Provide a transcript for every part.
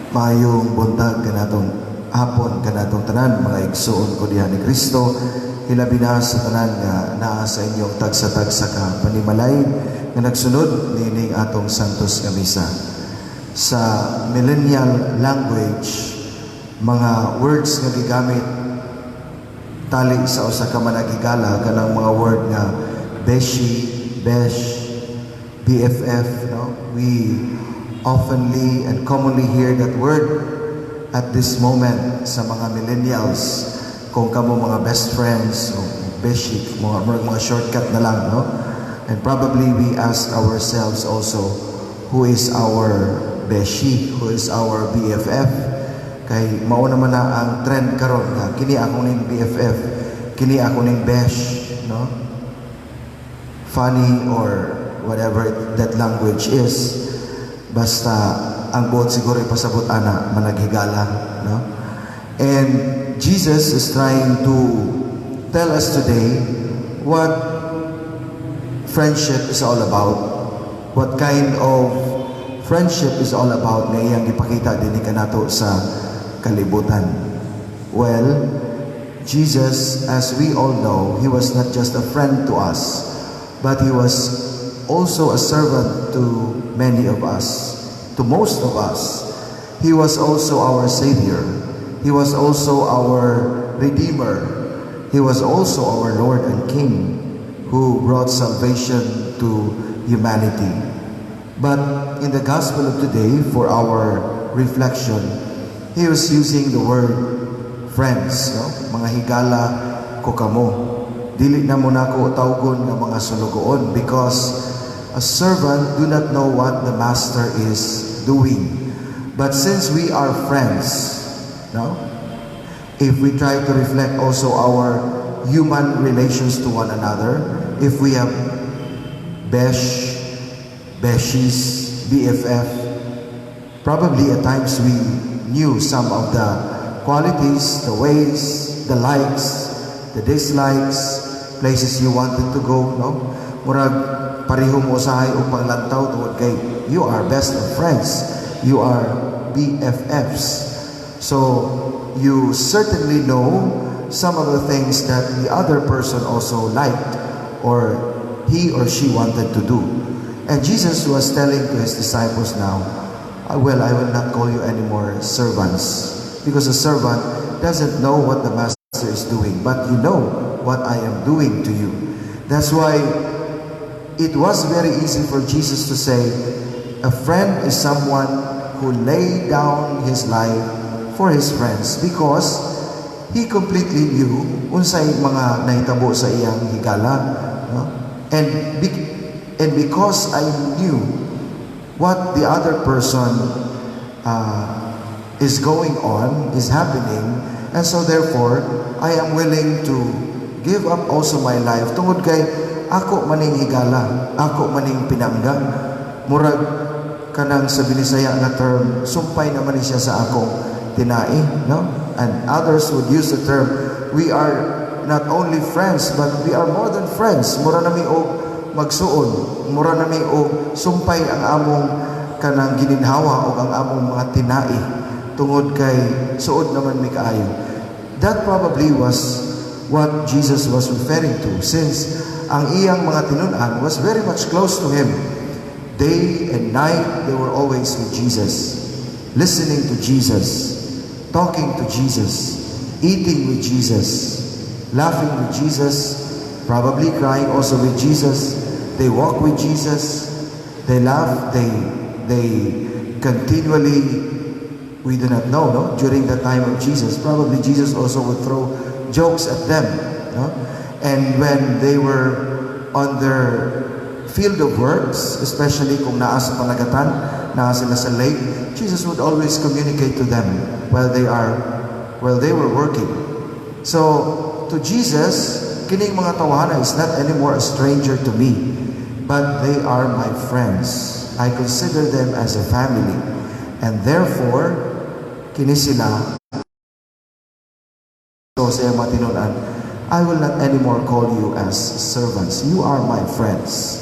Maayong buntag kanatong hapon kanatong tanan, mga igsuon ko diha ni Kristo, hilabi na sa tanan nga naa sa inyong tagsa-tagsa ka panimalay nga nagsunod niining atong Santos nga Misa. Sa millennial language, mga words nga gigamit tali sa usa ka managhigala, kanang mga word nga beshi, besh, BFF, no? We oftenly and commonly hear that word at this moment sa mga millennials. Kung kamo mga best friends o beshi, mga shortcut na lang, no? And probably we ask ourselves also, who is our beshi, who is our BFF? Kay mao naman na ang trend karon nga kini ako ning BFF, kini ako ning besh, no? Funny or whatever that language is, basta ang buot siguro ipasabot ana, managhigala, no? And Jesus is trying to tell us today what friendship is all about, what kind of friendship is all about nga iyang gipakita dinhi kanato sa kalibutan. Well, Jesus, as we all know, he was not just a friend to us, but he was also a servant to many of us, to most of us. He was also our Savior. He was also our Redeemer. He was also our Lord and King who brought salvation to humanity. But in the Gospel of today, for our reflection, he was using the word "friends," no? Mga higala ko kamo. Dili na mo nako tawgon nga mga sulugoon because a servant do not know what the master is doing. But since we are friends, no? If we try to reflect also our human relations to one another, if we have besh, beshies, BFF, probably at times we knew some of the qualities, the ways, the likes, the dislikes, places you wanted to go, no? Murag pareho mo usahay og panglantaw tungod kay you are best of friends. You are BFFs. So you certainly know some of the things that the other person also liked or he or she wanted to do. And Jesus was telling to his disciples now, "Well, I will not call you anymore servants because a servant doesn't know what the master is doing, but you know what I am doing to you." That's why it was very easy for Jesus to say, a friend is someone who laid down his life for his friends, because he completely knew unsay mga nahitabo sa iyang higala, no? And because I knew what the other person is going on, is happening, and so therefore, I am willing to give up also my life tungod kay ako maning higala, ako maning pinangga. Murag kanang sa Binisaya nga term, sumpay naman ni siya sa akong tinai, no? And others would use the term, we are not only friends, but we are more than friends. Mura na mi og magsuon, mura na mi og sumpay ang among kanang gininhawa o ang among mga tinai tungod kay suod naman mi kaayo. That probably was what Jesus was referring to, since ang iyang mga tinun-an was very much close to him. Day and night, they were always with Jesus, listening to Jesus, talking to Jesus, eating with Jesus, laughing with Jesus, probably crying also with Jesus. They walk with Jesus, they laugh, they continually, we do not know, no? During the time of Jesus, probably Jesus also would throw jokes at them, no? And when they were on their field of works, especially kung naa sa panagatan, naa sila sa lake, Jesus would always communicate to them while they were working. So, to Jesus, kining mga tawhana is not anymore a stranger to me, but they are my friends. I consider them as a family. And therefore, kini sila, so sa iyang mga tinun-an, "I will not anymore call you as servants. You are my friends.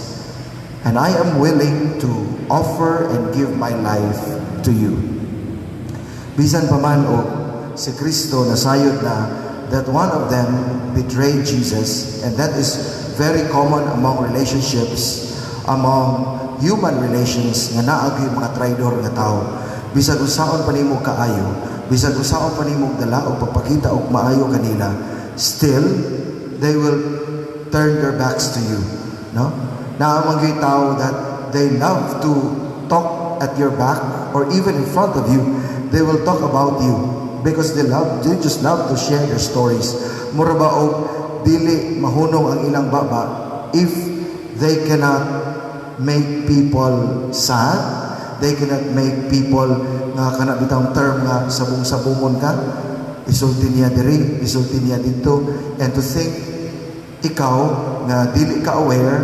And I am willing to offer and give my life to you." Bisan pa man og si Kristo nasayod na that one of them betrayed Jesus, and that is very common among relationships, among human relations, nga naa gyud mga traidor nga tao. Bisag unsaon pa nimo kaayo, bisag unsaon pa nimo dala og pagpakita og maayo kanila, still they will turn their backs to you, no? Naa man gyud tao that they love to talk at your back or even in front of you. They will talk about you because they just love to share their stories. Mura ba og dili mahunong ang ilang baba if they cannot make people sad, they cannot make people nga kana bitang term nga sabong-sabongon ka, isulti niya diri, isulti niya didto, and to think ikaw nga dili ka aware,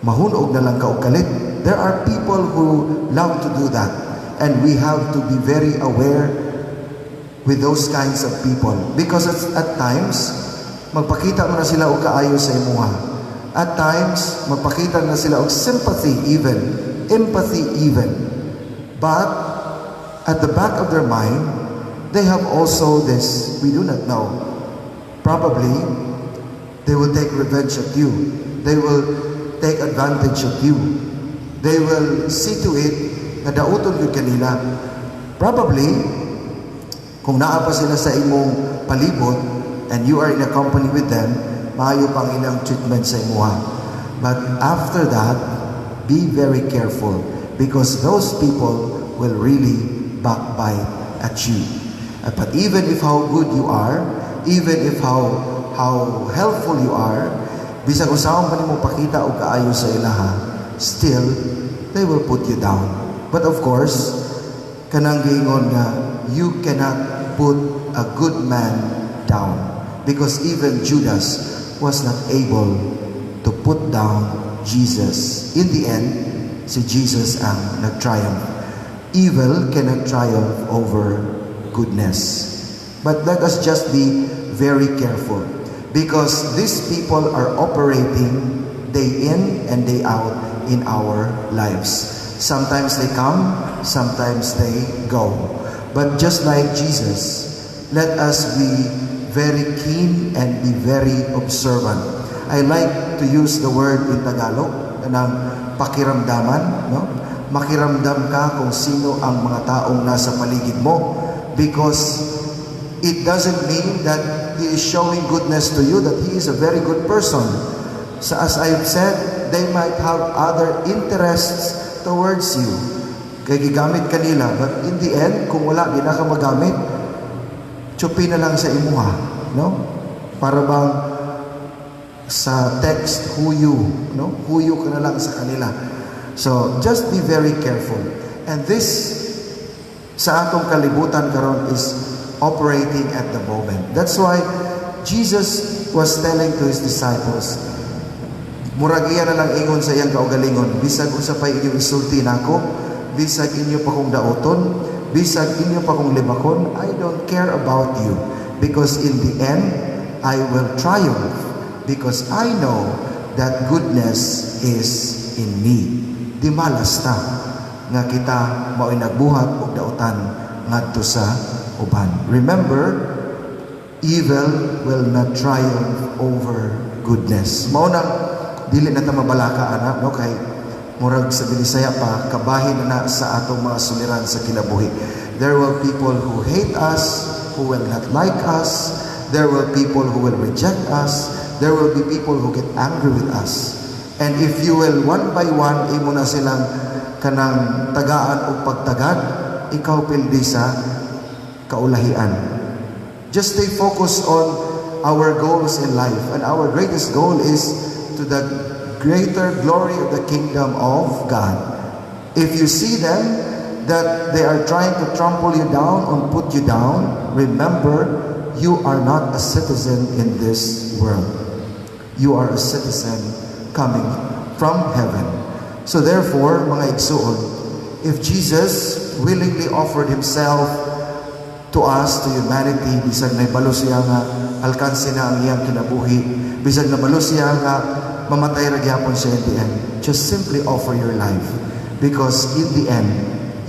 mahunog na lang ka og kalit. There are people who love to do that, and we have to be very aware with those kinds of people because at times magpakita mo na sila og kaayo sa imuha. At times magpakita na sila og sympathy even, empathy even. But at the back of their mind, they have also this, we do not know. Probably they will take revenge at you. They will take advantage of you. They will see to it na dauton gyud kanila. Probably, kung naa pa sila sa imong palibot and you are in a company with them, maayo pang ilang treatment sa imuha. But after that, be very careful because those people will really backbite at you. But even if how good you are, even if how helpful you are, bisag unsaon pa nimo pakita og kaayo sa ilaha, still they will put you down. But of course, kanang giingon nga you cannot put a good man down because even Judas was not able to put down Jesus. In the end, si Jesus ang nag-triumph. Evil cannot triumph over goodness. But let us just be very careful because these people are operating day in and day out in our lives. Sometimes they come, sometimes they go. But just like Jesus, let us be very keen and be very observant. I like to use the word in Tagalog, kanang pakiramdaman, no? Makiramdam ka kung sino ang mga taong nasa paligid mo because it doesn't mean that he is showing goodness to you, that he is a very good person. So as I've said, they might have other interests towards you. Kay gigamit kanila, but in the end, kung wala, di na ka magamit, tsupi na lang sa imuha, no? Para bang sa text, huyo, no? Huyo ka na lang sa kanila. So, just be very careful. And this, sa atong kalibutan karon, is operating at the moment. That's why Jesus was telling to His disciples, murag iya na lang ingon sa iyang kaugalingon, "Bisag unsa pa'y inyong isulti nako, bisag inyo pa kong dauton, bisag inyo pa kong libakon, I don't care about you because in the end, I will triumph because I know that goodness is in me." Di malas ta nga kita mao'y nagbuhat og dautan ngadto sa uban. Remember, evil will not triumph over goodness. Mao nang dili na ta mabalaka ana, no, kay murag sa Binisaya pa, kabahin na na sa atong mga suliran sa kinabuhi. There will people who hate us, who will not like us. There will people who will reject us. There will be people who get angry with us. And if you will one by one imo na silang kanang tagaan og pagtagad, ikaw pildi sa kaulahian. Just stay focused on our goals in life. And our greatest goal is to the greater glory of the kingdom of God. If you see them that they are trying to trample you down or put you down, remember, you are not a citizen in this world. You are a citizen coming from heaven. So therefore, mga igsuon, if Jesus willingly offered himself to us, to humanity, bisag nahibalo siya nga alkanse na ang iyang kinabuhi, bisag nahibalo siya nga mamatay ra gyapon siya in the end, just simply offer your life. Because in the end,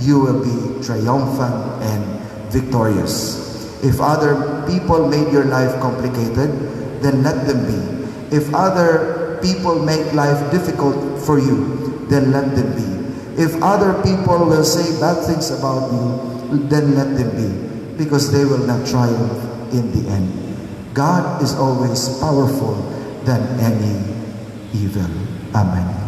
you will be triumphant and victorious. If other people made your life complicated, then let them be. If other people make life difficult for you, then let them be. If other people will say bad things about you, then let them be, because they will not triumph in the end. God is always powerful than any evil. Amen.